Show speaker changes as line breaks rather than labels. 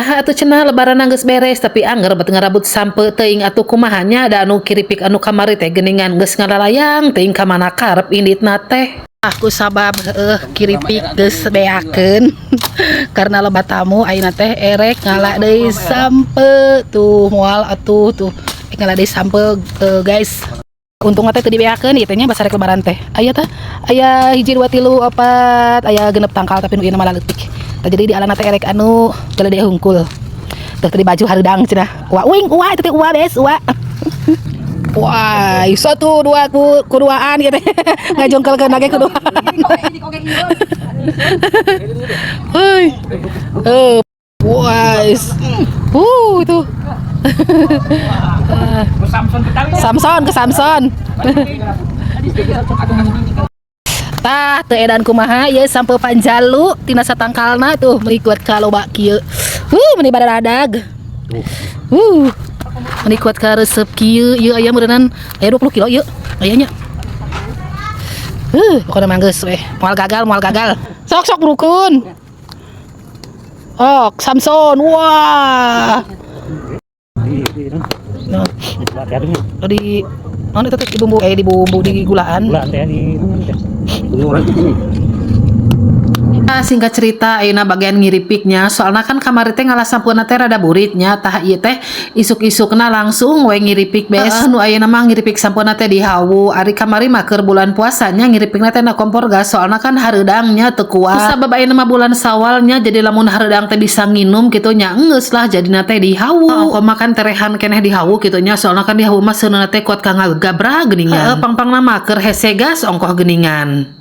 Iraha atuh cenah lebaran geus beres, tapi angger bet ngarabut sampeu teuing atuh kumaha nya, da anu kiripik anu kamari teh geuningan geus ngalalayang teuing ka mana karep inditna teh. Aku sabab kiripik geus beakeun karena loba tamu, ayeuna teh erek ngala deui sampeu tuh. Moal atuh tuh erek ngala deui sampeu, guys. Untung teh teu dibeakeun ieu teh nya, basa rek lebaran teh aya tah, aya hiji, dua, tilu, opat, aya 6 tangkal, tapi nu ieu mah leutik tah. Jadi di alana teh erek anu gede hungkul tuh. Tadi baju hareudang cenah, uwa uing uwa itu teh, uwa bes uwa. Wah, satu dua ku kuduaan gitu, ngajongkelkeun lagi kuduaan. Hei. Wah, itu. Samson ke Samson. Tah, teu edan kumaha ieu sampeu panjalu tina satangkalna tuh, meuni kuat ka loba kieu. Meuni badaradag. Meuni kuat ka resep kieu, ieu aya meureunan aya 20 kilo ieu aya nya. Pokoknya mah geus weh, moal gagal, moal gagal. Sok sok rukun. Oh, Samson. Wah. Nah, di naon itu teh, di bumbu, eh, di bumbu, di gulaan.
Teh di
Nah, singkat cerita ayeuna bagian ngiripiknya, soalna kan kamari teh ngala sampeuna teh rada buritnya. Tah, ieu teh isuk-isukna langsung we ngiripik, bes. Nu ayeuna mah ngiripik sampeuna teh di hawu. Ari kamari mah keur bulan puasanya, ngiripikna teh na kompor gas, soalna kan hareudangnya teu kuat. Sabab ayeuna mah bulan Sawalnya, jadi lamun hareudang teh bisa nginum kitu nya, enggeus lah jadina teh di hawu. Heeh, makan terehan keneh di hawu kitu nya, soalna kan di hawu mah seuneu teh kuat ka ngagabra geuningan. Heeh, pang-pangna mah keur hese gas ongkoh geuningan.